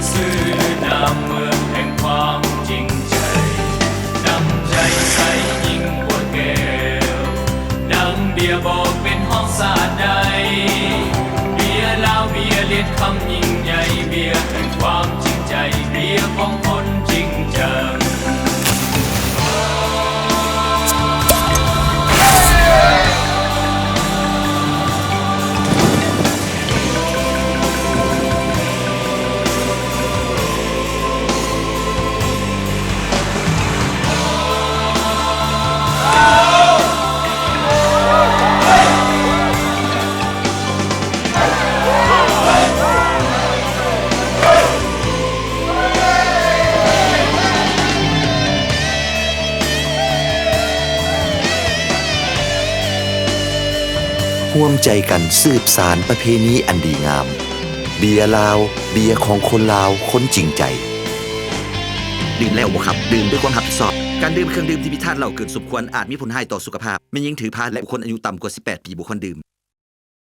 ຊື່ນາມເມືອງແຫ່ງຄວາມຈິງໃຈ, ນ້ຳໃຈໃສຍິ່ງກວ່າແກ້ວ, ດັ່ງເບຍບອກເປັນຮອງຊາດໃດ, ເບຍລາວ ເບຍລຽນຄຳຍິ່ງໃຫຍ່, ເບຍແຫ່ງຄວາມຈິງໃຈ, ເບຍຂອງຄົນຈິງຈັງ. ຮ່ວມໃຈກັນສືບສານປະເພນີອັນດີງາມ. ເບຍລາວ, ເບຍຂອງຄົນລາວ, ຄົນຈິງໃຈ. ດື່ມແລ້ວບໍ່ຂັບ, ດື່ມດ້ວຍຄວາມຮັບຜິດຊອບ. ການດື່ມເຄື່ອງດື່ມທີ່ມີທາດເຫຼົ້າເກີນສົມຄວນອາດມີຜົນຮ້າຍຕໍ່ສຸຂະພາບ. ແມ່ຍິງຖືພາ ແລະ ບຸກຄົນອາຍຸຕ່ຳກວ່າສິບແປດປີບໍ່ຄວນດື່ມ.